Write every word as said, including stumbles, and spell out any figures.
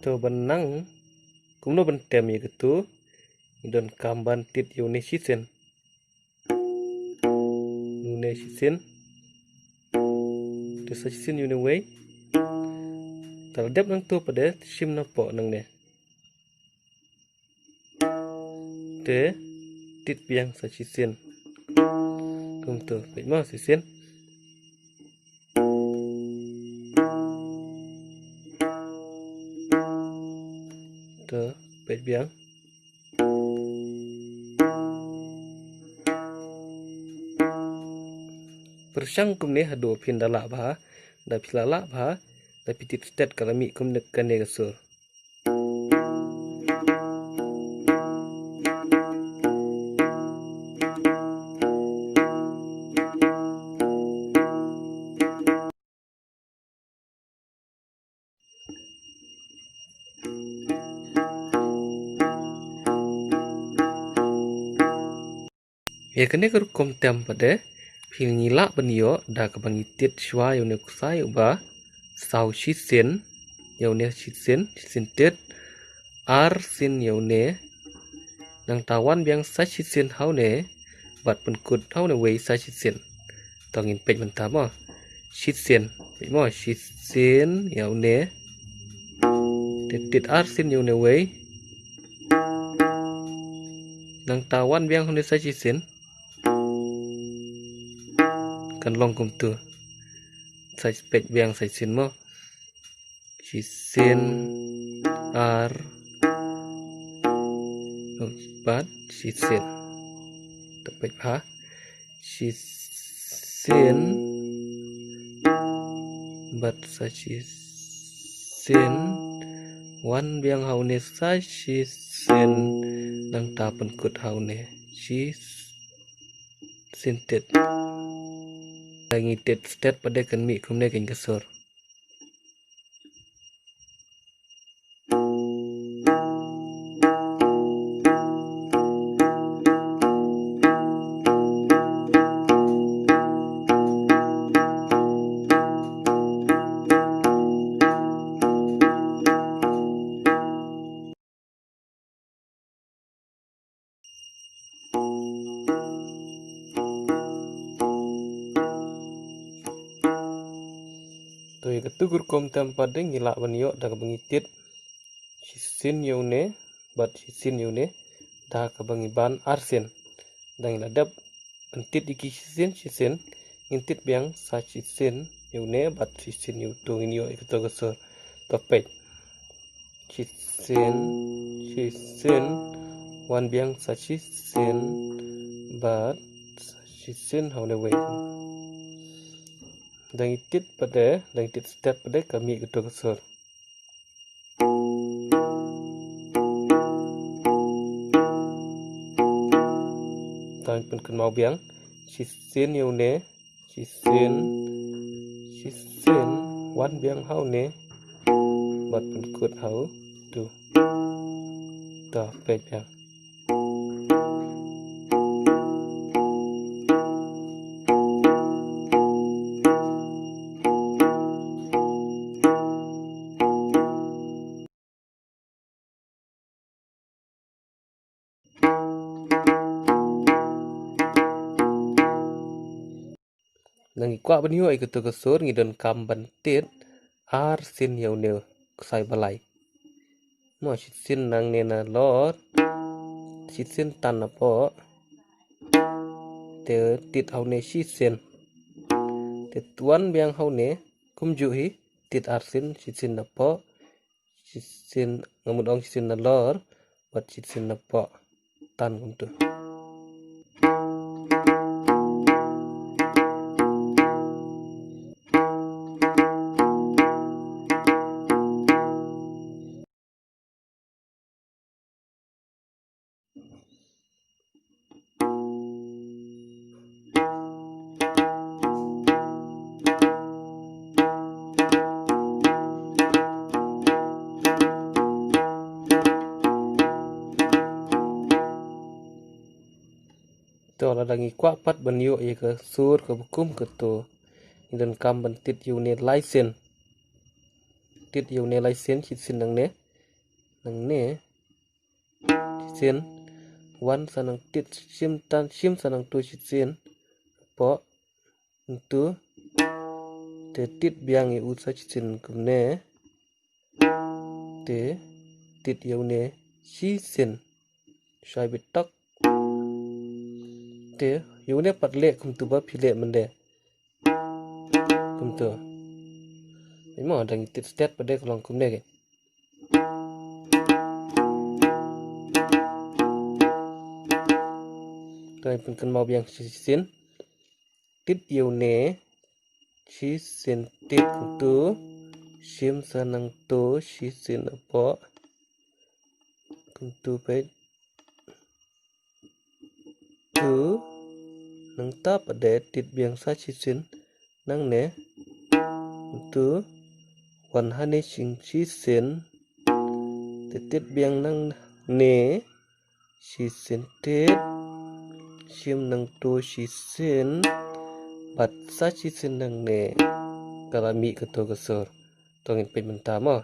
To ban nang kumno ban tem ïa katu, ngi donkam ban tied ïa une shisien. Une shisien. Te sa shisien ïa une wei. Te la dep nangtu pat de shim napoh nangne. Te tied biang sa shisien. Kumtu, peit mo shisien. To, peit biang. Pyrshang kumne haduh phin da lah bha, da phi la lah bha, da phi tied stet ka la mih kumne kane ka sur. Ïa kane ka rukom tem pat de, phi ngi lah ban ïoh da kaba ngi tied shuwa ïa une u ksai uba saw shisien, ïa une shisien, shisien tied, ar sien ïa une, nangta wan biang sa shisien ha une, bad pynkut ha une wei sa shisien. To ngin peit mynta mo. Shisien, peit mo, shisien ïa une. Te tied ar sien ïa une wei. Nangta wan biang ha une sa shisien. Kan long kumtu. Sa peit biang sa shisien mo. Shisien, ar, bad shisien. To peit bha. Shisien, bad sa shisien. Wan biang ha une sa shisien. Nangta pynkut ha une. Shisien tied. Da ngi tied stet pat de kan mih kumne kane ka sur. To ïa katu ka rukom tem pat de ngi lah ban ïoh da kaba ngi tied shisien ïa une bad shisien ïa une da kaba ngi ban ar sien. Da ngi la dep ban tied ïa ki shisien shisien, ngin tied biang sa shisien ïa une bad shisien ïa utu, ngin ïoh ïa kato ka sur. To peit. Shisien, shisien, wan biang sa shisien bad sa shisien ha une wei. Da ngi tied pat de, da ngi tied stet pat de ka mih kato ka sur. To pynkynmaw biang. Shisien ïa une, shisien, shisien, wan biang ha une bad pynkut ha utu. To peit biang. Ngi kwah ban ïoh ïa kato ka sur, ngi donkam ban tied ar sien ïa une u ksai ba lai. Mo, shisien nangne nalor, shisien tan napoh. Te tied ha une shisien. Te wan biang ha une kumjuh hi, tied ar sien, shisien napoh, shisien, nga mut ong shisien nalor bad shisien napoh. Tan kumtu. To, lada ngi kwah pat ban ïoh ïa ka sur kaba kum kato, ngi donkam ban tied ïa une lai sien. Tied ïa une lai sien, shisien nangne. nangne shisien. Wan sa nang tied shim tan, shim sa nangto shisien. Hapoh kumto. Te tied biang ïa u sa shisien kumne. Te tied ïa une shisien. Shai beit tok. Te ïa une pat leh kumto ba phi leh mynne. Kumto. Imo dang tied stet pat de ka long kumne ke. To ngin pynkynmaw biang shisien. Tied ïa une shisien, tied kumto. Shim sa nangto shisien hapoh. Kumto peit. To. Nangta pat de tied biang sa shisien nangne. Kumto. Wan hangne shisien. Te tied biang nangne shisien, tied. Shim nangto shisien. Bad sa shisien nangne. Ka la mih kato ka sur. To ngin peit mynta mo.